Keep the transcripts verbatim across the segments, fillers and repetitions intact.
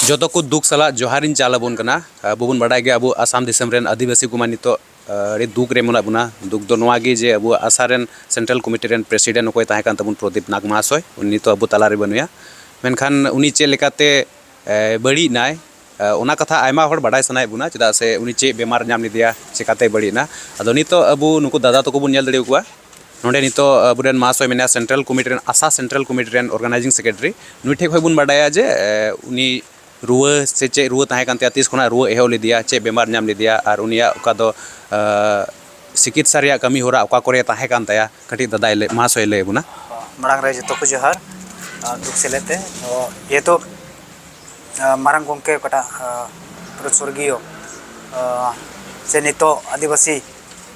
ᱡᱚᱛᱚ ᱠᱚ ᱫᱩᱠ ᱥᱟᱞᱟᱜ ᱡᱚᱦᱟᱨᱤᱧ ᱪᱟᱞ ᱟᱵᱚᱱ ᱠᱟᱱᱟ᱾ ᱟᱵᱚ ᱵᱚᱱ ᱵᱟᱰᱟᱭ ᱜᱮᱭᱟ, ᱟᱵᱚ ᱟᱥᱟᱢ ᱫᱤᱥᱚᱢ ᱨᱮᱱ ᱟᱹᱫᱤᱵᱟᱹᱥᱤ ᱠᱚᱢᱟ ᱱᱤᱛᱚᱜ, ᱟᱹᱰᱤ ᱫᱩᱠ ᱨᱮ ᱢᱮᱱᱟᱜ ᱵᱚᱱᱟ᱾ ᱫᱩᱠ ᱫᱚ ᱱᱚᱣᱟ ᱜᱮ ᱡᱮ ᱟᱵᱚ ᱟᱥᱟ ᱨᱮᱱ ᱥᱮᱱᱴᱨᱟᱞ ᱠᱚᱢᱤᱴᱤ ᱨᱮᱱ ᱯᱨᱮᱥᱤᱰᱮᱱᱴ ᱚᱠᱚᱭ ᱛᱟᱦᱮᱸ ᱠᱟᱱ ᱛᱟᱵᱚᱱ, ᱯᱨᱚᱫᱤᱯ ᱱᱟᱜᱽ ᱢᱟᱦᱟᱥᱚᱭ, ᱩᱱᱤ ᱱᱤᱛᱚᱜ ᱟᱵᱚ ᱛᱟᱞᱟ ᱨᱮ ᱵᱟᱹᱱᱩᱭᱟ᱾ ᱢᱮᱱᱠᱷᱟᱱ ᱩᱱᱤ ᱪᱮᱫ ᱞᱮᱠᱟᱛᱮ, ᱮ, ᱵᱟᱹᱲᱤᱡ ᱱᱟᱭ, ᱮ, ᱚᱱᱟ ᱠᱟᱛᱷᱟ ᱟᱭᱢᱟ ᱦᱚᱲ ᱵᱟᱰᱟᱭ ᱥᱟᱱᱟᱭᱮᱫ ᱵᱚᱱᱟ, ᱪᱮᱫᱟᱜ ᱥᱮ ᱩᱱᱤ ᱪᱮᱫ ᱵᱮᱢᱟᱨ ᱧᱟᱢ ᱞᱮᱫᱮᱭᱟ, ᱪᱮᱠᱟᱛᱮ ᱵᱟᱹᱲᱤᱡ ᱮᱱᱟ᱾ ᱟᱫᱚ ᱱᱤᱛᱚᱜ ᱟᱵᱚ ᱱᱩᱠᱩ ᱫᱟᱫᱟ ᱛᱟᱠᱚ ᱵᱚᱱ ᱧᱮᱞ ᱫᱟᱲᱮᱭᱟᱠᱚᱣᱟ᱾ ᱱᱚᱰᱮ ᱱᱤᱛᱚᱜ ᱟᱵᱚᱨᱮᱱ ᱢᱟᱦᱟᱥᱚᱭ ᱢᱮᱱᱟᱭᱟ, ᱥᱮᱱᱴᱨᱟᱞ ᱠᱚᱢᱤᱴᱤ ᱨᱮᱱ, ᱟᱥᱟ ᱥᱮᱱᱴᱨᱟᱞ ᱠᱚᱢᱤᱴᱤ ᱨᱮᱱ ᱚᱨᱜᱟᱱᱟᱭᱡᱤᱝ ᱥᱮᱠᱨᱮᱴᱟᱨᱤ᱾ ᱱᱩᱭ ᱴᱷᱮᱡ ᱠᱷᱚᱡ ᱵᱚᱱ ᱵᱟᱰᱟᱭᱟ ᱡᱮ, ᱮ, ᱩᱱᱤ ᱨᱩᱣᱟᱹ ᱥᱮ ᱪᱮᱫ ᱨᱩᱣᱟᱹ ᱛᱟᱦᱮᱸ ᱠᱟᱱ ᱛᱟᱭᱟ, ᱛᱤᱥ ᱠᱷᱚᱱᱟᱜ ᱨᱩᱣᱟᱹ ᱮᱦᱚᱵ ᱞᱮᱫᱮᱭᱟ, ᱪᱮᱫ ᱵᱮᱢᱟᱨ ᱧᱟᱢ ᱞᱮᱫᱮᱭᱟ, ᱟᱨ ᱩᱱᱤᱭᱟᱜ ᱚᱠᱟ ᱫᱚ, ᱮ, ᱪᱤᱠᱤᱛᱥᱟ ᱨᱮᱭᱟᱜ ᱠᱟᱹᱢᱤ ᱦᱚᱨᱟ ᱚᱠᱟ ᱠᱚᱨᱮ ᱛᱟᱦᱮᱸ ᱠᱟᱱ ᱛᱟᱭᱟ, ᱠᱟᱹᱴᱤᱡ ᱫᱟᱫᱟᱭ ᱞᱟᱹᱭ, ᱢᱟᱦᱟᱥᱚᱭ ᱞᱟᱹᱭ ᱟᱵᱚᱱᱟ᱾ ᱢᱟᱲᱟᱝ ᱨᱮ ᱡᱚᱛᱚ ᱠᱚ ᱡᱚᱦᱟᱨ, ᱟᱨ ᱫᱩᱠ ᱥᱮᱞᱮᱫ ᱛᱮ᱾ ᱛᱚ, ᱡᱮᱦᱮᱛᱩ, ᱟᱨ, ᱢᱟᱨᱟᱝ ᱜᱚᱢᱠᱮ ᱚᱠᱟᱴᱟᱜ, ᱟᱨ, ᱯᱩᱨᱟᱹ ᱥᱚᱨᱜᱤᱭᱚ, ᱟᱨ, ᱥᱮ ᱱᱤᱛᱚᱜ ᱟᱹᱫᱤᱵᱟᱹᱥᱤ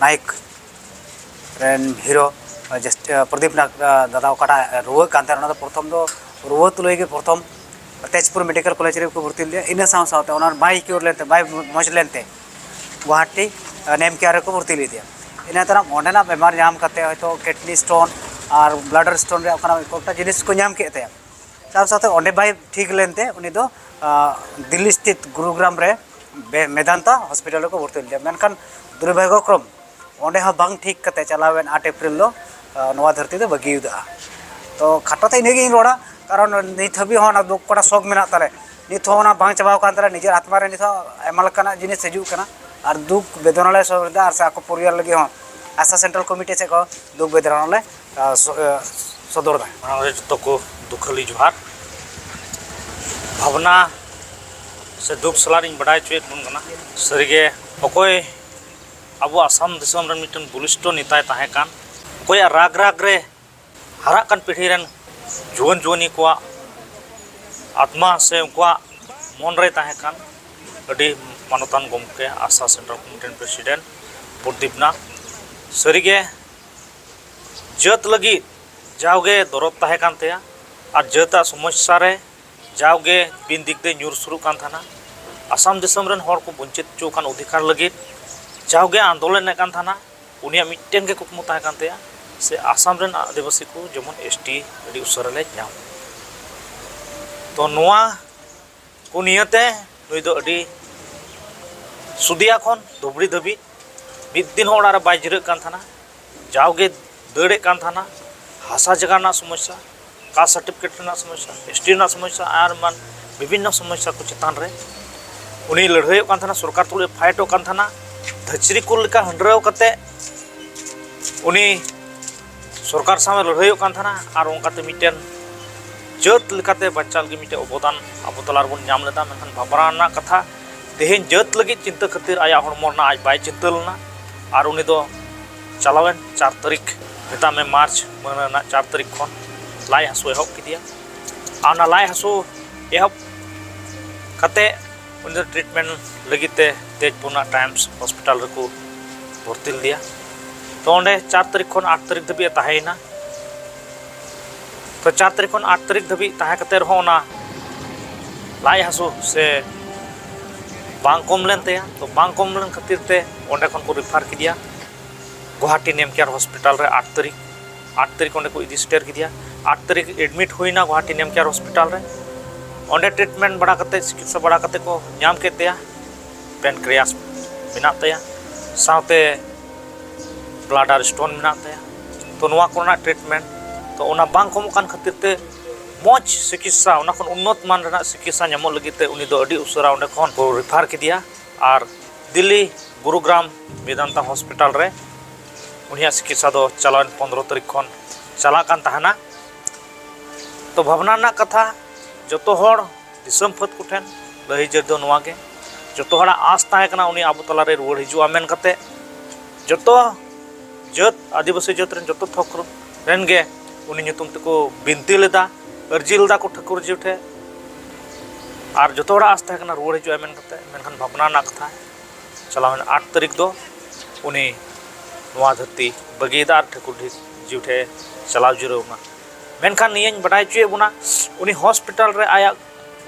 ᱱᱟᱭᱚᱠ ᱨᱮᱱ ᱦᱤᱨᱳ, ᱟᱨ, ᱡᱟᱹᱥᱛᱤ, ᱟᱨ, ᱯᱨᱚᱫᱤᱯ ᱱᱟᱜᱽ, ᱟᱨ, ᱫᱟᱫᱟ ᱚᱠᱟᱴᱟᱜ ᱨᱩᱣᱟᱹᱜ ᱠᱟᱱ ᱛᱟᱦᱮᱸᱱᱟ, ᱚᱱᱟ ᱫᱚ ᱯᱨᱚᱛᱷᱚᱢ ᱫᱚ ᱨᱩᱣᱟᱹ ᱛᱩᱞᱩᱡ ᱜᱮ ᱯᱨᱚᱛᱷᱚᱢ ᱛᱮᱡᱽᱯᱩᱨ ᱢᱮᱰᱤᱠᱮᱞ ᱠᱚᱞᱮᱡᱽ ᱨᱮᱠᱚ ᱵᱷᱚᱨᱛᱤ ᱞᱮᱫᱮᱭᱟ᱾ ᱤᱱᱟᱹ ᱥᱟᱶ ᱥᱟᱶᱛᱮ ᱚᱱᱟ ᱵᱟᱭ ᱠᱤᱭᱳᱨ ᱞᱮᱱᱛᱮ, ᱵᱟᱭ ᱢᱚᱡᱽ ᱞᱮᱱᱛᱮ ᱜᱩᱣᱟᱦᱟᱴᱤ, ᱟᱨ, ᱱᱮᱢ ᱠᱮᱭᱟᱨ ᱨᱮᱠᱚ ᱵᱷᱚᱨᱛᱤ ᱞᱮᱫᱮᱭᱟ᱾ ᱤᱱᱟᱹ ᱛᱟᱭᱱᱚᱢ ᱚᱸᱰᱮᱱᱟᱜ ᱵᱮᱢᱟᱨ ᱧᱟᱢ ᱠᱟᱛᱮ ᱦᱚᱭᱛᱳ ᱠᱤᱰᱱᱤ ᱥᱴᱳᱱ ᱟᱨ ᱵᱞᱟᱰᱟᱨ ᱥᱴᱳᱱ ᱨᱮᱭᱟᱜ ᱚᱱᱠᱟᱱᱟᱜ ᱠᱚᱭᱮᱠᱴᱟ ᱡᱤᱱᱤᱥ ᱠᱚ ᱧᱟᱢ ᱠᱮᱫ ᱛᱟᱭᱟ᱾ ᱥᱟᱶ ᱥᱟᱶᱛᱮ ᱚᱸᱰᱮ ᱵᱟᱭ ᱴᱷᱤᱠ ᱞᱮᱱᱛᱮ ᱩᱱᱤ ᱫᱚ, ᱟᱨ, ᱫᱤᱞᱞᱤ ᱥᱛᱷᱤᱛ ᱜᱩᱨᱩᱜᱨᱟᱢ ᱨᱮ ᱵᱮ-, ᱢᱮᱫᱟᱱᱛᱟ ᱦᱚᱥᱯᱤᱴᱟᱞ ᱨᱮᱠᱚ ᱵᱷᱚᱨᱛᱤ ᱞᱮᱫᱮᱭᱟ᱾ ᱢᱮᱱᱠᱷᱟᱱ ᱫᱩᱨᱵᱷᱟᱜᱽᱭᱚ ᱠᱨᱚᱢ ᱚᱸᱰᱮ ᱦᱚᱸ ᱵᱟᱝ ᱴᱷᱤᱠ ᱠᱟᱛᱮ ᱪᱟᱞᱟᱣᱮᱱ ᱟᱴ ᱮᱯᱨᱤᱞ ᱫᱚ, ᱟᱨ, ᱱᱚᱣᱟ ᱫᱷᱟᱹᱨᱛᱤ ᱫᱚ ᱵᱟᱹᱜᱤ ᱩᱫᱟᱹᱜᱼᱟ᱾ ᱛᱚ ᱠᱷᱟᱴᱚ ᱛᱮ ᱤᱱᱟᱹᱜᱤᱧ ᱨᱚᱲᱟ, ᱠᱟᱨᱚᱱ ᱱᱤᱛ ᱦᱟᱹᱵᱤᱡ ᱦᱚᱸ ᱚᱱᱟ ᱫᱩᱠ ᱠᱚᱲᱟ ᱥᱚᱠ ᱢᱮᱱᱟᱜ ᱛᱟᱞᱮ᱾ ᱱᱤᱛ ᱦᱚᱸ ᱚᱱᱟ ᱵᱟᱝ ᱪᱟᱵᱟᱣ ᱟᱠᱟᱱ ᱛᱟᱞᱮ᱾ ᱱᱤᱡᱮᱨ ᱟᱛᱢᱟ ᱨᱮ ᱱᱤᱛ ᱦᱚᱸ ᱟᱭᱢᱟ ᱞᱮᱠᱟᱱᱟᱜ ᱡᱤᱱᱤᱥ ᱦᱤᱡᱩᱜ ᱠᱟᱱᱟ ᱟᱨ ᱫᱩᱠ ᱵᱮᱫᱚᱱᱟ ᱞᱮ ᱥᱚᱫᱚᱨ ᱮᱫᱟ, ᱟᱨ ᱥᱮ ᱟᱠᱚ ᱯᱚᱨᱤᱵᱟᱨ ᱞᱟᱹᱜᱤᱫ ᱦᱚᱸ ᱟᱥᱟ ᱥᱮᱱᱴᱨᱟᱞ ᱠᱚᱢᱤᱴᱤ ᱥᱮᱫ ᱠᱷᱚᱱ ᱫᱩᱠ ᱵᱮᱫᱚᱱᱟ ᱞᱮ, ᱟᱨ, ᱥᱚ-, ᱟᱨ, ᱥᱚᱫᱚᱨ ᱮᱫᱟ᱾ ᱢᱟᱲᱟᱝ ᱨᱮ ᱡᱚᱛᱚ ᱠᱚ ᱫᱩᱠᱷᱟᱹᱞᱤ ᱡᱚᱦᱟᱨ᱾ ᱵᱷᱟᱵᱽᱱᱟ ᱥᱮ ᱫᱩᱠ ᱥᱟᱞᱟᱜ ᱤᱧ ᱵᱟᱰᱟᱭ ᱦᱚᱪᱚᱭᱮᱫ ᱵᱚᱱ ᱠᱟᱱᱟ᱾ ᱥᱟᱹᱨᱤᱜᱮ ᱚᱠᱚᱭ ᱟᱵᱚ ᱟᱥᱟᱢ ᱫᱤᱥᱚᱢ ᱨᱮᱱ ᱢᱤᱫᱴᱮᱱ ᱵᱚᱞᱤᱥᱴᱚ ᱱᱮᱛᱟᱭ ᱛᱟᱦᱮᱸ ᱠᱟᱱ, ᱚᱠᱚᱭᱟᱜ ᱨᱟᱜᱽ ᱨᱟᱜᱽ ᱨᱮ ᱦᱟᱨᱟᱜ ᱠᱟᱱ ᱯᱤᱲᱦᱤ ᱨᱮᱱ ᱡᱩᱣᱟᱹᱱ ᱡᱩᱣᱟᱹᱱᱤ ᱠᱚᱣᱟᱜ ᱟᱛᱢᱟ ᱥᱮ ᱩᱱᱠᱩᱣᱟᱜ ᱢᱚᱱ ᱨᱮ ᱛᱟᱦᱮᱸ ᱠᱟᱱ ᱟᱹᱰᱤ ᱢᱟᱱᱚᱛᱟᱱ ᱜᱚᱢᱠᱮ, ᱟᱥᱟ ᱥᱮᱱᱴᱨᱟᱞ ᱠᱚᱢᱤᱴᱤ ᱨᱮᱱ ᱯᱨᱮᱥᱤᱰᱮᱱᱴ ᱯᱨᱚᱫᱤᱯ ᱱᱟᱜᱽ᱾ ᱥᱟᱹᱨᱤᱜᱮ ᱡᱟᱹᱛ ᱞᱟᱹᱜᱤᱫ ᱡᱟᱣᱜᱮ ᱫᱚᱨᱚᱫ ᱛᱟᱦᱮᱸ ᱠᱟᱱ ᱛᱟᱭᱟ ᱟᱨ ᱡᱟᱹᱛᱟᱜ ᱥᱚᱢᱚᱥᱥᱟ ᱨᱮ ᱡᱟᱣᱜᱮ ᱵᱤᱱ ᱫᱤᱠ ᱛᱮ ᱧᱩᱨ ᱥᱩᱨᱩᱜ ᱠᱟᱱ ᱛᱟᱦᱮᱱᱟ᱾ ᱟᱥᱟᱢ ᱫᱤᱥᱚᱢ ᱨᱮᱱ ᱦᱚᱲ ᱠᱚ ᱵᱚᱧᱪᱤᱛ ᱦᱚᱪᱚ ᱟᱠᱟᱱ ᱚᱫᱷᱤᱠᱟᱨ ᱞᱟᱹᱜᱤᱫ ᱡᱟᱣᱜᱮ ᱟᱱᱫᱳᱞᱚᱱᱮᱫ ᱠᱟᱱ ᱛᱟᱦᱮᱱᱟ᱾ ᱩᱱᱤᱭᱟᱜ ᱢᱤᱫᱴᱮᱱ ᱜᱮ ᱠᱩᱠᱢᱩ ᱛᱟᱦᱮᱸ ᱠᱟᱱ ᱛᱟᱭᱟ, ᱥᱮ ᱟᱥᱟᱢ ᱨᱮᱱ ᱟᱹᱫᱤᱵᱟᱹᱥᱤ ᱠᱚ ᱡᱮᱢᱚᱱ ᱮᱥ ᱴᱤ ᱟᱹᱰᱤ ᱩᱥᱟᱹᱨᱟ ᱞᱮ ᱧᱟᱢ᱾ ᱛᱚ ᱱᱚᱣᱟ ᱠᱚ ᱱᱤᱭᱟᱹᱛᱮ ᱱᱩᱭ ᱫᱚ ᱟᱹᱰᱤ ᱥᱩᱫᱤᱭᱟ ᱠᱷᱚᱱ ᱫᱷᱩᱵᱽᱲᱤ ᱫᱷᱟᱹᱵᱤᱡ ᱢᱤᱫ ᱫᱤᱱ ᱦᱚᱸ ᱚᱲᱟᱜ ᱨᱮ ᱵᱟᱭ ᱡᱤᱨᱟᱹᱜ ᱠᱟᱱ ᱛᱟᱦᱮᱱᱟ᱾ ᱡᱟᱣᱜᱮ ᱫᱟᱹᱲᱮᱫ ᱠᱟᱱ ᱛᱟᱦᱮᱱᱟ, ᱦᱟᱥᱟ ᱡᱟᱭᱜᱟ ᱨᱮᱱᱟᱜ ᱥᱚᱢᱚᱥᱥᱟ, ᱠᱟᱥᱴ ᱥᱟᱨᱴᱤᱯᱷᱤᱠᱮᱴ ᱨᱮᱱᱟᱜ ᱥᱚᱢᱚᱥᱥᱟ, ᱮᱥ ᱴᱤ ᱨᱮᱱᱟᱜ ᱥᱚᱢᱚᱥᱥᱟ, ᱟᱨ ᱮᱢᱟᱱ ᱵᱤᱵᱷᱤᱱᱱᱚ ᱥᱚᱢᱚᱥᱥᱟ ᱠᱚ ᱪᱮᱛᱟᱱ ᱨᱮ ᱩᱱᱤ ᱞᱟᱹᱲᱦᱟᱹᱭᱚᱜ ᱠᱟᱱ ᱛᱟᱦᱮᱱᱟ, ᱥᱚᱨᱠᱟᱨ ᱛᱩᱞᱩᱡ ᱮ ᱯᱷᱟᱭᱤᱴᱚᱜ ᱠᱟᱱ ᱛᱟᱦᱮᱱᱟ᱾ ᱫᱷᱟᱹᱪᱨᱤ ᱠᱩᱞ ᱞᱮᱠᱟ ᱦᱟᱹᱱᱰᱨᱟᱹᱣ ᱠᱟᱛᱮ ᱩᱱᱤ ᱥᱚᱨᱠᱟᱨ ᱥᱟᱶ ᱮ ᱞᱟᱹᱲᱦᱟᱹᱭᱚᱜ ᱠᱟᱱ ᱛᱟᱦᱮᱱᱟ᱾ ᱟᱨ ᱚᱱᱠᱟᱛᱮ ᱢᱤᱫᱴᱮᱱ ᱡᱟᱹᱛ ᱞᱮᱠᱟᱛᱮ ᱵᱟᱧᱪᱟᱣ ᱞᱟᱹᱜᱤᱫ ᱢᱤᱫᱴᱮᱱ ᱚᱵᱚᱫᱟᱱ ᱟᱵᱚ ᱛᱟᱞᱟ ᱨᱮᱵᱚᱱ ᱧᱟᱢ ᱞᱮᱫᱟ᱾ ᱢᱮᱱᱠᱷᱟᱱ ᱵᱷᱟᱵᱽᱱᱟ ᱨᱮᱱᱟᱜ ᱠᱟᱛᱷᱟ, ᱛᱮᱦᱮᱧ ᱡᱟᱹᱛ ᱞᱟᱹᱜᱤᱫ ᱪᱤᱱᱛᱟᱹ ᱠᱷᱟᱹᱛᱤᱨ ᱟᱭᱟᱜ ᱦᱚᱲᱢᱚ ᱨᱮᱱᱟᱜ ᱟᱡ ᱵᱟᱭ ᱪᱤᱱᱛᱟᱹ ᱞᱮᱱᱟ᱾ ᱟᱨ ᱩᱱᱤ ᱫᱚ ᱪᱟᱞᱟᱣᱮᱱ ᱪᱟᱨ ᱛᱟᱹᱨᱤᱠᱷ, ᱢᱮᱛᱟᱜ ᱢᱮ ᱢᱟᱨᱪ ᱢᱟᱹᱦᱱᱟᱹ ᱨᱮᱱᱟᱜ ᱪᱟᱨ ᱛᱟᱹᱨᱤᱠᱷ ᱠᱷᱚᱱ ᱞᱟᱡ ᱦᱟᱹᱥᱩ ᱮᱦᱚᱵ ᱠᱮᱫᱮᱭᱟ᱾ ᱟᱨ ᱚᱱᱟ ᱞᱟᱡ ᱦᱟᱹᱥᱩ ᱮᱦᱚᱵ ᱠᱟᱛᱮ ᱩᱱᱤ ᱫᱚ ᱴᱨᱤᱴᱢᱮᱱᱴ ᱞᱟᱹᱜᱤᱫ ᱛᱮ ᱛᱮᱡᱽᱯᱩᱨ ᱨᱮᱱᱟᱜ ᱴᱟᱭᱤᱢᱥ ᱦᱚᱥᱯᱤᱴᱟᱞ ᱨᱮᱠᱚ ᱵᱷᱚᱨᱛᱤ ᱞᱮᱫᱮᱭᱟ᱾ ᱛᱚ ᱚᱸᱰᱮ ᱪᱟᱨ ᱛᱟᱹᱨᱤᱠᱷ ᱠᱷᱚᱱ ᱟᱴ ᱛᱟᱹᱨᱤᱠᱷ ᱫᱷᱟᱹᱵᱤᱡ ᱮ ᱛᱟᱦᱮᱸᱭᱮᱱᱟ᱾ ᱛᱚ ᱪᱟᱨ ᱛᱟᱹᱨᱤᱠᱷ ᱠᱷᱚᱱ ᱟᱴ ᱛᱟᱹᱨᱤᱠᱷ ᱫᱷᱟᱹᱵᱤᱡ ᱛᱟᱦᱮᱸ ᱠᱟᱛᱮ ᱨᱮᱦᱚᱸ ᱚᱱᱟ ᱞᱟᱡ ᱦᱟᱹᱥᱩ ᱥᱮ ᱵᱟᱝ ᱠᱚᱢ ᱞᱮᱱ ᱛᱟᱭᱟ᱾ ᱛᱚ ᱵᱟᱝ ᱠᱚᱢ ᱞᱮᱱ ᱠᱷᱟᱹᱛᱤᱨ ᱛᱮ ᱚᱸᱰᱮ ᱠᱷᱚᱱ ᱠᱚ ᱨᱮᱯᱷᱟᱨ ᱠᱮᱫᱮᱭᱟ ᱜᱩᱣᱟᱦᱟᱴᱤ ᱱᱮᱢ ᱠᱮᱭᱟᱨ ᱦᱚᱥᱯᱤᱴᱟᱞ ᱨᱮ ᱟᱴ ᱛᱟᱹᱨᱤᱠᱷ, ᱟᱴ ᱛᱟᱹᱨᱤᱠᱷ ᱚᱸᱰᱮ ᱠᱚ ᱤᱫᱤ ᱥᱮᱴᱮᱨ ᱠᱮᱫᱮᱭᱟ᱾ ᱟᱴ ᱛᱟᱹᱨᱤᱠᱷ ᱮᱰᱢᱤᱴ ᱦᱩᱭᱱᱟ ᱜᱩᱣᱟᱦᱟᱴᱤ ᱱᱮᱢ ᱠᱮᱭᱟᱨ ᱦᱚᱥᱯᱤᱴᱟᱞ ᱨᱮ᱾ ᱚᱸᱰᱮ ᱴᱨᱤᱴᱢᱮᱱᱴ ᱵᱟᱲᱟ ᱠᱟᱛᱮ, ᱪᱤᱠᱤᱛᱥᱟ ᱵᱟᱲᱟ ᱠᱟᱛᱮ ᱠᱚ ᱧᱟᱢ ᱠᱮᱫ ᱛᱟᱭᱟ ᱯᱮᱱᱠᱨᱤᱭᱟᱥ ᱢᱮᱱᱟᱜ ᱛᱟᱭᱟ, ᱥᱟᱶᱛᱮ ᱵᱞᱟᱰᱟᱨ ᱥᱴᱳᱱ ᱢᱮᱱᱟᱜ ᱛᱟᱭᱟ᱾ ᱛᱚ ᱱᱚᱣᱟ ᱠᱚᱨᱮᱱᱟᱜ ᱴᱨᱤᱴᱢᱮᱱᱴ, ᱛᱚ ᱚᱱᱟ ᱵᱟᱝ ᱠᱚᱢᱚᱜ ᱠᱟᱱ ᱠᱷᱟᱹᱛᱤᱨ ᱛᱮ ᱢᱚᱡᱽ ᱪᱤᱠᱤᱛᱥᱟ, ᱚᱱᱟ ᱠᱷᱚᱱ ᱩᱱᱱᱚᱛ ᱢᱟᱱ ᱨᱮᱱᱟᱜ ᱪᱤᱠᱤᱛᱥᱟ ᱧᱟᱢᱚᱜ ᱞᱟᱹᱜᱤᱫ ᱛᱮ ᱩᱱᱤ ᱫᱚ ᱟᱹᱰᱤ ᱩᱥᱟᱹᱨᱟ ᱚᱸᱰᱮ ᱠᱷᱚᱱ ᱠᱚ ᱨᱮᱯᱷᱟᱨ ᱠᱮᱫᱮᱭᱟ᱾ ᱟᱨ ᱫᱤᱞᱞᱤ ᱜᱩᱨᱩᱜᱨᱟᱢ ᱢᱮᱫᱟᱱᱛᱟ ᱦᱚᱥᱯᱤᱴᱟᱞ ᱨᱮ ᱩᱱᱤᱭᱟᱜ ᱪᱤᱠᱤᱛᱥᱟ ᱫᱚ ᱪᱟᱞᱟᱣᱮᱱ ᱯᱚᱱᱫᱽᱨᱚ ᱛᱟᱹᱨᱤᱠᱷ ᱠᱷᱚᱱ ᱪᱟᱞᱟᱜ ᱠᱟᱱ ᱛᱟᱦᱮᱱᱟ᱾ ᱛᱚ ᱵᱷᱟᱵᱽᱱᱟ ᱨᱮᱱᱟᱜ ᱠᱟᱛᱷᱟ, ᱡᱚᱛᱚ ᱦᱚᱲ ᱫᱤᱥᱚᱢ ᱯᱷᱟᱹᱫ ᱠᱚᱴᱷᱮᱱ ᱞᱟᱹᱭ ᱡᱟᱹᱨ ᱫᱚ ᱱᱚᱣᱟ ᱜᱮ, ᱡᱚᱛᱚ ᱦᱚᱲᱟᱜ ᱟᱸᱥ ᱛᱟᱦᱮᱸ ᱠᱟᱱᱟ ᱩᱱᱤ ᱟᱵᱚ ᱛᱟᱞᱟᱨᱮ ᱨᱩᱣᱟᱹᱲ ᱦᱤᱡᱩᱜᱼᱟ ᱢᱮᱱ ᱠᱟᱛᱮ᱾ ᱡᱚᱛᱚ ᱡᱟᱹᱛ, ᱟᱹᱫᱤᱵᱟᱹᱥᱤ ᱡᱟᱹᱛ ᱨᱮᱱ ᱡᱚᱛᱚ ᱛᱷᱚᱠ ᱨᱮᱱ ᱜᱮ ᱩᱱᱤ ᱧᱩᱛᱩᱢ ᱛᱮᱠᱚ ᱵᱤᱱᱛᱤ ᱞᱮᱫᱟ, ᱟᱹᱨᱡᱤ ᱞᱮᱫᱟ ᱠᱚ ᱴᱷᱟᱹᱠᱩᱨ ᱡᱤ ᱴᱷᱮᱱ᱾ ᱟᱨ ᱡᱚᱛᱚ ᱦᱚᱲᱟᱜ ᱟᱸᱥ ᱛᱟᱦᱮᱸ ᱠᱟᱱᱟ ᱨᱩᱣᱟᱹᱲ ᱦᱤᱡᱩᱜᱼᱟᱭ ᱢᱮᱱ ᱠᱟᱛᱮ᱾ ᱢᱮᱱᱠᱷᱟᱱ ᱵᱷᱟᱵᱽᱱᱟ ᱨᱮᱱᱟᱜ ᱠᱟᱛᱷᱟ, ᱪᱟᱞᱟᱣᱮᱱ ᱟᱴ ᱛᱟᱹᱨᱤᱠᱷ ᱫᱚ ᱩᱱᱤ ᱱᱚᱣᱟ ᱫᱷᱟᱹᱨᱛᱤ ᱵᱟᱹᱜᱤᱭᱮᱫᱟ ᱟᱨ ᱴᱷᱟᱹᱠᱩᱨ ᱡᱤ ᱴᱷᱮᱱ ᱪᱟᱞᱟᱣ ᱡᱤᱨᱟᱹᱣ ᱮᱱᱟ᱾ ᱢᱮᱱᱠᱷᱟᱱ ᱱᱤᱭᱟᱹᱧ ᱵᱟᱰᱟᱭ ᱦᱚᱪᱚᱭᱮᱫ ᱵᱚᱱᱟ, ᱩᱱᱤ ᱦᱚᱥᱯᱤᱴᱟᱞ ᱨᱮ ᱟᱭᱟᱜ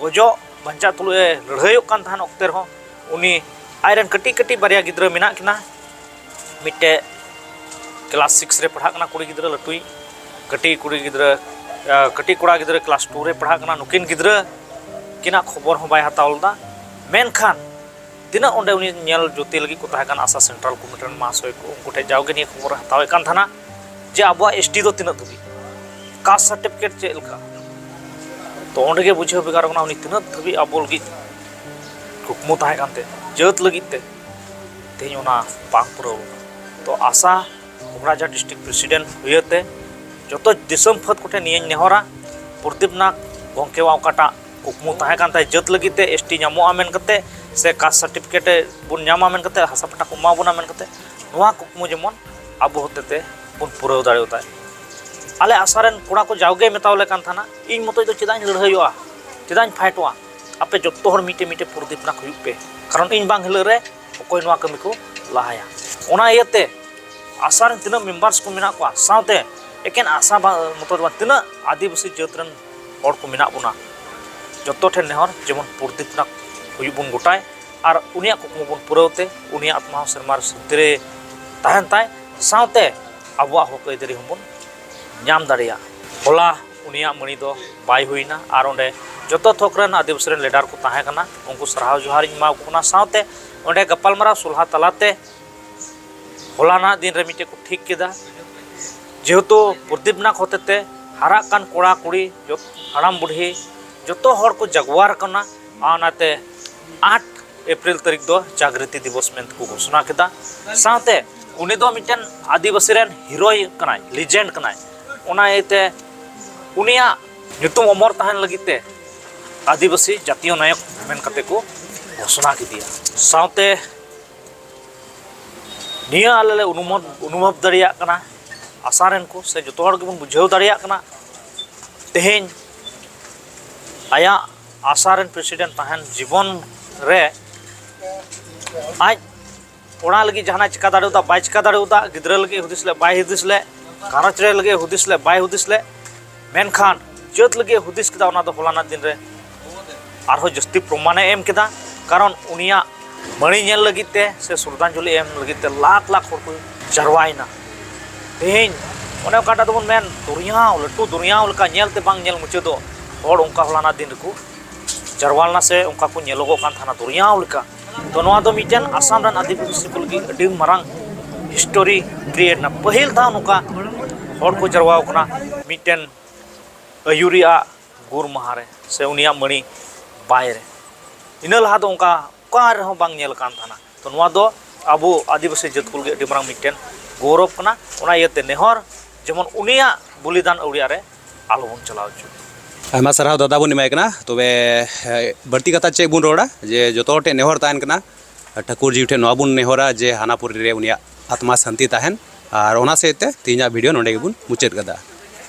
ᱜᱚᱡᱚᱜ ᱵᱟᱧᱪᱟᱜ ᱛᱩᱞᱩᱡ ᱮ ᱞᱟᱹᱲᱦᱟᱹᱭᱚᱜ ᱠᱟᱱ ᱛᱟᱦᱮᱱ ᱚᱠᱛᱮ ᱨᱮᱦᱚᱸ, ᱩᱱᱤ ᱟᱡᱨᱮᱱ ᱠᱟᱹᱴᱤᱡ ᱠᱟᱹᱴᱤᱡ ᱵᱟᱨᱭᱟ ᱜᱤᱫᱽᱨᱟᱹ ᱢᱮᱱᱟᱜ ᱠᱤᱱᱟ᱾ ᱢᱤᱫᱴᱮᱡ ᱠᱞᱟᱥ ᱥᱤᱠᱥ ᱨᱮ ᱯᱟᱲᱦᱟᱜ ᱠᱟᱱᱟ ᱠᱩᱲᱤ ᱜᱤᱫᱽᱨᱟᱹ ᱞᱟᱹᱴᱩᱭᱤᱡ, ᱠᱟᱹᱴᱤᱡ ᱠᱩᱲᱤ ᱜᱤᱫᱽᱨᱟᱹ, ᱟᱸ, ᱠᱟᱹᱴᱤᱡ ᱠᱚᱲᱟ ᱜᱤᱫᱽᱨᱟᱹ ᱠᱞᱟᱥ ᱴᱩ ᱨᱮ ᱯᱟᱲᱦᱟᱜ ᱠᱟᱱᱟ᱾ ᱱᱩᱠᱤᱱ ᱜᱤᱫᱽᱨᱟᱹ ᱩᱱᱠᱤᱱᱟᱜ ᱠᱷᱚᱵᱚᱨ ᱦᱚᱸ ᱵᱟᱭ ᱦᱟᱛᱟᱣ ᱞᱮᱫᱟ᱾ ᱢᱮᱱᱠᱷᱟᱱ ᱛᱤᱱᱟᱹᱜ ᱚᱸᱰᱮ ᱩᱱᱤ ᱧᱮᱞ ᱡᱩᱛᱤ ᱞᱟᱹᱜᱤᱫ ᱠᱚ ᱛᱟᱦᱮᱸ ᱠᱟᱱᱟ, ᱟᱥᱟ ᱥᱮᱱᱴᱨᱟᱞ ᱠᱚᱢᱤᱴᱤ ᱨᱮᱱ ᱢᱟᱦᱟᱥᱚᱭ ᱠᱚ, ᱩᱱᱠᱩ ᱴᱷᱮᱱ ᱡᱟᱣᱜᱮ ᱱᱤᱭᱟᱹ ᱠᱷᱚᱵᱚᱨ ᱦᱟᱛᱟᱣᱮᱫ ᱠᱟᱱ ᱛᱟᱦᱮᱱᱟ ᱡᱮ ᱟᱵᱚᱣᱟᱜ ᱮᱥ ᱴᱤ ᱫᱚ ᱛᱤᱱᱟᱹᱜ ᱫᱷᱟᱹᱵᱤᱡ, ᱠᱟᱥᱴ ᱥᱟᱨᱴᱤᱯᱷᱤᱠᱮᱴ ᱪᱮᱫ ᱞᱮᱠᱟ᱾ ᱛᱚ ᱚᱸᱰᱮ ᱜᱮ ᱵᱩᱡᱷᱟᱹᱣ ᱵᱷᱮᱜᱟᱨ ᱠᱟᱱᱟ, ᱩᱱᱤ ᱛᱤᱱᱟᱹᱜ ᱫᱷᱟᱹᱵᱤᱡ ᱟᱵᱚ ᱞᱟᱹᱜᱤᱫ ᱠᱩᱠᱢᱩ ᱛᱟᱦᱮᱸ ᱠᱟᱱ ᱛᱟᱭᱟ, ᱡᱟᱹᱛ ᱞᱟᱹᱜᱤᱫ ᱛᱮ᱾ ᱛᱮᱦᱮᱧ ᱚᱱᱟ ᱵᱟᱝ ᱯᱩᱨᱟᱹᱣ ᱞᱮᱱᱟ᱾ ᱛᱚ ᱟᱥᱟ ᱠᱚᱠᱲᱟᱡᱷᱟᱨ ᱰᱤᱥᱴᱨᱤᱠᱴ ᱯᱨᱮᱥᱤᱰᱮᱱᱴ ᱦᱩᱭᱟᱹᱛᱮ ᱡᱚᱛᱚ ᱫᱤᱥᱚᱢ ᱯᱷᱟᱹᱫ ᱠᱚᱴᱷᱮᱱ ᱱᱤᱭᱟᱹᱧ ᱱᱮᱦᱚᱨᱟ, ᱯᱨᱚᱫᱤᱯ ᱱᱟᱜᱽ ᱜᱚᱢᱠᱮᱣᱟᱜ ᱚᱠᱟᱴᱟᱜ ᱠᱩᱠᱢᱩ ᱛᱟᱦᱮᱸ ᱠᱟᱱ ᱛᱟᱭ ᱡᱟᱹᱛ ᱞᱟᱹᱜᱤᱫ ᱛᱮ, ᱮᱥ ᱴᱤ ᱧᱟᱢᱚᱜᱼᱟ ᱢᱮᱱ ᱠᱟᱛᱮ, ᱥᱮ ᱠᱟᱥᱴ ᱥᱟᱨᱴᱤᱯᱷᱤᱠᱮᱴ ᱵᱚᱱ ᱧᱟᱢᱟ ᱢᱮᱱ ᱠᱟᱛᱮ, ᱦᱟᱥᱟ ᱯᱟᱴᱟ ᱠᱚ ᱮᱢᱟ ᱵᱚᱱᱟ ᱢᱮᱱ ᱠᱟᱛᱮ, ᱱᱚᱣᱟ ᱠᱩᱠᱢᱩ ᱡᱮᱢᱚᱱ ᱟᱵᱚ ᱦᱚᱛᱮᱛᱮ ᱵᱚᱱ ᱯᱩᱨᱟᱹᱣ ᱫᱟᱲᱮᱭᱟᱛᱟᱭ᱾ ᱟᱞᱮ ᱟᱥᱟ ᱨᱮᱱ ᱠᱚᱲᱟ ᱠᱚ ᱡᱟᱣᱜᱮ ᱢᱮᱛᱟᱣ ᱞᱮ ᱠᱟᱱ ᱛᱟᱦᱮᱱᱟ, ᱤᱧ ᱢᱚᱛᱚᱡ ᱫᱚ ᱪᱮᱫᱟᱜ ᱤᱧ ᱞᱟᱹᱲᱦᱟᱹᱭᱚᱜᱼᱟ, ᱪᱮᱫᱟᱜ ᱤᱧ ᱯᱷᱟᱭᱤᱴᱚᱜᱼᱟ? ᱟᱯᱮ ᱡᱚᱛᱚ ᱦᱚᱲ ᱢᱤᱫᱴᱮᱡ ᱢᱤᱫᱴᱮᱡ ᱯᱨᱚᱫᱤᱯ ᱱᱟᱜᱽ ᱦᱩᱭᱩᱜ ᱯᱮ, ᱠᱟᱨᱚᱱ ᱤᱧ ᱵᱟᱝ ᱦᱤᱞᱟᱹᱜ ᱨᱮ ᱚᱠᱚᱭ ᱱᱚᱣᱟ ᱠᱟᱹᱢᱤ ᱠᱚ ᱞᱟᱦᱟᱭᱟ᱾ ᱚᱱᱟ ᱤᱭᱟᱹᱛᱮ ᱟᱥᱟ ᱨᱮᱱ ᱛᱤᱱᱟᱹᱜ ᱢᱮᱢᱵᱟᱨᱥ ᱠᱚ ᱢᱮᱱᱟᱜ ᱠᱚᱣᱟ, ᱥᱟᱶᱛᱮ ᱮᱠᱮᱱ ᱟᱥᱟ ᱵᱟ-, ᱢᱚᱛᱚ ᱫᱚ ᱵᱟᱝ, ᱛᱤᱱᱟᱹᱜ ᱟᱹᱫᱤᱵᱟᱹᱥᱤ ᱡᱟᱹᱛ ᱨᱮᱱ ᱦᱚᱲ ᱠᱚ ᱢᱮᱱᱟᱜ ᱵᱚᱱᱟ, ᱡᱚᱛᱚ ᱴᱷᱮᱱ ᱱᱮᱦᱚᱨ ᱡᱮᱢᱚᱱ ᱯᱨᱚᱫᱤᱯ ᱱᱟᱜᱽ ᱦᱩᱭᱩᱜ ᱵᱚᱱ ᱜᱚᱴᱟᱭ, ᱟᱨ ᱩᱱᱤᱭᱟᱜ ᱠᱩᱠᱢᱩ ᱵᱚᱱ ᱯᱩᱨᱟᱹᱣ ᱛᱮ ᱩᱱᱤᱭᱟᱜ ᱟᱛᱢᱟ ᱦᱚᱸ ᱥᱮᱨᱢᱟ ᱨᱮ ᱥᱟᱱᱛᱤ ᱨᱮ ᱛᱟᱦᱮᱱ ᱛᱟᱭ, ᱥᱟᱶᱛᱮ ᱟᱵᱚᱣᱟᱜ ᱦᱚᱠ ᱟᱹᱭᱫᱟᱹᱨᱤ ᱦᱚᱸᱵᱚᱱ ᱧᱟᱢ ᱫᱟᱲᱮᱭᱟᱜ᱾ ᱦᱚᱞᱟ ᱩᱱᱤᱭᱟᱜ ᱢᱟᱹᱬᱤ ᱫᱚ ᱵᱟᱭ ᱦᱩᱭᱱᱟ, ᱟᱨ ᱚᱸᱰᱮ ᱡᱚᱛᱚ ᱛᱷᱚᱠ ᱨᱮᱱ ᱟᱹᱫᱤᱵᱟᱹᱥᱤ ᱨᱮᱱ ᱞᱤᱰᱟᱨ ᱠᱚ ᱛᱟᱦᱮᱸ ᱠᱟᱱᱟ, ᱩᱱᱠᱩ ᱥᱟᱨᱦᱟᱣ ᱡᱚᱦᱟᱨᱤᱧ ᱮᱢᱟ ᱠᱚ ᱠᱟᱱᱟ᱾ ᱥᱟᱶᱛᱮ ᱚᱸᱰᱮ ᱜᱟᱯᱟᱞᱢᱟᱨᱟᱣ ᱥᱚᱞᱦᱟ ᱛᱟᱞᱟᱛᱮ ᱦᱚᱞᱟᱱᱟᱜ ᱫᱤᱱ ᱨᱮ ᱢᱤᱫᱴᱮᱡ ᱠᱚ ᱴᱷᱤᱠ ᱠᱮᱫᱟ, ᱡᱮᱦᱮᱛᱩ ᱯᱨᱚᱫᱤᱯ ᱱᱟᱜᱽ ᱦᱚᱛᱮᱛᱮ ᱦᱟᱨᱟᱜ ᱠᱟᱱ ᱠᱚᱲᱟ ᱠᱩᱲᱤ, ᱡᱚᱛ-, ᱦᱟᱲᱟᱢ ᱵᱩᱰᱷᱤ, ᱡᱚᱛᱚ ᱦᱚᱲ ᱠᱚ ᱡᱟᱜᱣᱟᱨ ᱠᱟᱱᱟ, ᱟᱨ ᱚᱱᱟᱛᱮ ᱟᱴ ᱮᱯᱨᱤᱞ ᱛᱟᱹᱨᱤᱠᱷ ᱫᱚ ᱡᱟᱜᱨᱤᱛᱤ ᱫᱤᱵᱚᱥ ᱢᱮᱱᱛᱮ ᱠᱚ ᱜᱷᱳᱥᱚᱱᱟ ᱠᱮᱫᱟ᱾ ᱥᱟᱶᱛᱮ ᱩᱱᱤ ᱫᱚ ᱢᱤᱫᱴᱮᱱ ᱟᱹᱫᱤᱵᱟᱹᱥᱤ ᱨᱮᱱ ᱦᱤᱨᱳᱭ ᱠᱟᱱᱟᱭ, ᱞᱤᱡᱮᱱᱰ ᱠᱟᱱᱟᱭ᱾ ᱚᱱᱟ ᱤᱭᱟᱹᱛᱮ ᱩᱱᱤᱭᱟᱜ ᱧᱩᱛᱩᱢ ᱚᱢᱚᱨ ᱛᱟᱦᱮᱱ ᱞᱟᱹᱜᱤᱫ ᱛᱮ ᱟᱹᱫᱤᱵᱟᱹᱥᱤ ᱡᱟᱛᱤᱭᱚ ᱱᱟᱭᱚᱠ ᱢᱮᱱ ᱠᱟᱛᱮ ᱠᱚ ᱜᱷᱳᱥᱚᱱᱟ ᱠᱮᱫᱮᱭᱟ᱾ ᱥᱟᱶᱛᱮ ᱱᱤᱭᱟᱹ ᱟᱞᱮ ᱞᱮ ᱚᱱᱩᱢᱳᱫ-, ᱚᱱᱩᱵᱷᱚᱵ ᱫᱟᱲᱮᱭᱟᱜ ᱠᱟᱱᱟ, ᱟᱥᱟ ᱨᱮᱱ ᱠᱚ ᱥᱮ ᱡᱚᱛᱚ ᱦᱚᱲ ᱜᱮᱵᱚᱱ ᱵᱩᱡᱷᱟᱹᱣ ᱫᱟᱲᱮᱭᱟᱜ ᱠᱟᱱᱟ, ᱛᱮᱦᱮᱧ ᱟᱭᱟᱜ ᱟᱥᱟ ᱨᱮᱱ ᱯᱨᱮᱥᱤᱰᱮᱱᱴ ᱛᱟᱦᱮᱱ ᱡᱤᱵᱚᱱ ᱨᱮ ᱟᱡ ᱚᱲᱟᱜ ᱞᱟᱹᱜᱤᱫ ᱡᱟᱦᱟᱱᱟᱜ ᱪᱤᱠᱟ ᱫᱟᱲᱮᱭᱟᱫᱟ, ᱵᱟᱭ ᱪᱤᱠᱟ ᱫᱟᱲᱮᱭᱟᱫᱟ, ᱜᱤᱫᱽᱨᱟᱹ ᱞᱟᱹᱜᱤᱫ ᱦᱩᱫᱤᱥ ᱞᱮᱫ, ᱵᱟᱭ ᱦᱩᱫᱤᱥ ᱞᱮᱫ, ᱜᱷᱟᱨᱚᱸᱡᱽ ᱨᱮ ᱞᱟᱹᱜᱤᱫ ᱦᱩᱫᱤᱥ ᱞᱮᱫ, ᱵᱟᱭ ᱦᱩᱫᱤᱥ ᱞᱮᱫ, ᱢᱮᱱᱠᱷᱟᱱ ᱡᱟᱹᱛ ᱞᱟᱹᱜᱤᱫ ᱦᱩᱫᱤᱥ ᱠᱮᱫᱟ, ᱚᱱᱟ ᱫᱚ ᱦᱚᱞᱟᱱᱟᱜ ᱫᱤᱱ ᱨᱮ ᱟᱨᱦᱚᱸ ᱡᱟᱹᱥᱛᱤ ᱯᱨᱚᱢᱟᱱᱮ ᱮᱢ ᱠᱮᱫᱟ᱾ ᱠᱟᱨᱚᱱ ᱩᱱᱤᱭᱟᱜ ᱢᱟᱹᱬᱤ ᱧᱮᱞ ᱞᱟᱹᱜᱤᱫ ᱛᱮ ᱥᱮ ᱥᱨᱚᱫᱷᱟᱧᱡᱚᱞᱤ ᱮᱢ ᱞᱟᱹᱜᱤᱫ ᱛᱮ ᱞᱟᱠᱷ ᱞᱟᱠᱷ ᱦᱚᱲ ᱠᱚ ᱡᱟᱨᱣᱟᱭᱮᱱᱟ᱾ ᱛᱮᱦᱮᱧ ᱚᱱᱮ ᱚᱠᱟᱴᱟᱜ ᱫᱚᱵᱚᱱ ᱢᱮᱱ, ᱫᱚᱨᱭᱟᱣ, ᱞᱟᱹᱴᱩ ᱫᱚᱨᱭᱟᱣ ᱞᱮᱠᱟ ᱧᱮᱞ ᱛᱮ ᱵᱟᱝ ᱧᱮᱞ ᱢᱩᱪᱟᱹᱫᱚᱜ ᱦᱚᱲ ᱚᱱᱠᱟ ᱦᱚᱞᱟᱱᱟᱜ ᱫᱤᱱ ᱨᱮᱠᱚ ᱡᱟᱨᱣᱟ ᱞᱮᱱᱟ ᱥᱮ ᱚᱱᱠᱟ ᱠᱚ ᱧᱮᱞᱚᱜᱚᱜ ᱠᱟᱱ ᱛᱟᱦᱮᱱᱟ ᱫᱚᱨᱭᱟᱣ ᱞᱮᱠᱟ᱾ ᱛᱚ ᱱᱚᱣᱟ ᱫᱚ ᱢᱤᱫᱴᱮᱱ ᱟᱥᱟᱢ ᱨᱮᱱ ᱟᱹᱫᱤᱵᱟᱹᱥᱤ ᱠᱚ ᱞᱟᱹᱜᱤᱫ ᱟᱹᱰᱤ ᱢᱟᱨᱟᱝ ᱦᱤᱥᱴᱳᱨᱤ ᱠᱨᱤᱭᱮᱴ ᱮᱱᱟ᱾ ᱯᱟᱹᱦᱤᱞ ᱫᱷᱟᱣ ᱱᱚᱝᱠᱟ ᱦᱚᱲ ᱠᱚ ᱡᱟᱨᱣᱟ ᱠᱟᱱᱟ ᱢᱤᱫᱴᱮᱱ ᱟᱹᱭᱩᱨᱤᱭᱟᱜ ᱜᱩᱨ ᱢᱟᱦᱟ ᱨᱮ ᱥᱮ ᱩᱱᱤᱭᱟᱜ ᱢᱟᱹᱬᱤ ᱵᱟᱭ ᱨᱮ᱾ ᱤᱱᱟᱹ ᱞᱟᱦᱟ ᱫᱚ ᱚᱱᱠᱟ ᱚᱠᱟ ᱨᱮᱦᱚᱸ ᱵᱟᱝ ᱧᱮᱞ ᱟᱠᱟᱱ ᱛᱟᱦᱮᱱᱟ᱾ ᱛᱚ ᱱᱚᱣᱟ ᱫᱚ ᱟᱵᱚ ᱟᱹᱫᱤᱵᱟᱹᱥᱤ ᱡᱟᱹᱛ ᱠᱚ ᱞᱟᱹᱜᱤᱫ ᱟᱹᱰᱤ ᱢᱟᱨᱟᱝ ᱢᱤᱫᱴᱮᱱ ᱜᱚᱨᱚᱵᱽ ᱠᱟᱱᱟ᱾ ᱚᱱᱟ ᱤᱭᱟᱹᱛᱮ ᱱᱮᱦᱚᱨ ᱡᱮᱢᱚᱱ ᱩᱱᱤᱭᱟᱜ ᱵᱚᱞᱤᱫᱟᱱ ᱟᱹᱣᱲᱤᱭᱟᱜ ᱨᱮ ᱟᱞᱚᱵᱚᱱ ᱪᱟᱞᱟᱣ ᱦᱚᱪᱚᱜ᱾ ᱟᱭᱢᱟ ᱥᱟᱨᱦᱟᱣ ᱫᱟᱫᱟ ᱵᱚᱱ ᱮᱢᱟᱭ ᱠᱟᱱᱟ᱾ ᱛᱚᱵᱮ, ᱮ, ᱵᱟᱹᱲᱛᱤ ᱠᱟᱛᱷᱟ ᱪᱮᱫ ᱵᱚᱱ ᱨᱚᱲᱟ, ᱡᱮ ᱡᱚᱛᱚ ᱦᱚᱲ ᱴᱷᱮᱱ ᱱᱮᱦᱚᱨ ᱛᱟᱦᱮᱱ ᱠᱟᱱᱟ, ᱴᱷᱟᱹᱠᱩᱨ ᱡᱤ ᱴᱷᱮᱱ ᱱᱚᱣᱟ ᱵᱚᱱ ᱱᱮᱦᱚᱨᱟ ᱡᱮ ᱦᱟᱱᱟᱯᱩᱨᱤ ᱨᱮ ᱩᱱᱤᱭᱟᱜ ᱟᱛᱢᱟ ᱥᱟᱱᱛᱤ ᱛᱟᱦᱮᱱ᱾ ᱟᱨ ᱚᱱᱟ ᱥᱮᱫ ᱛᱮ ᱛᱮᱦᱮᱧᱟᱜ ᱵᱷᱤᱰᱤᱭᱳ ᱱᱚᱸᱰᱮ ᱜᱮᱵᱚᱱ ᱢᱩᱪᱟᱹᱫ ᱠᱟᱫᱟ᱾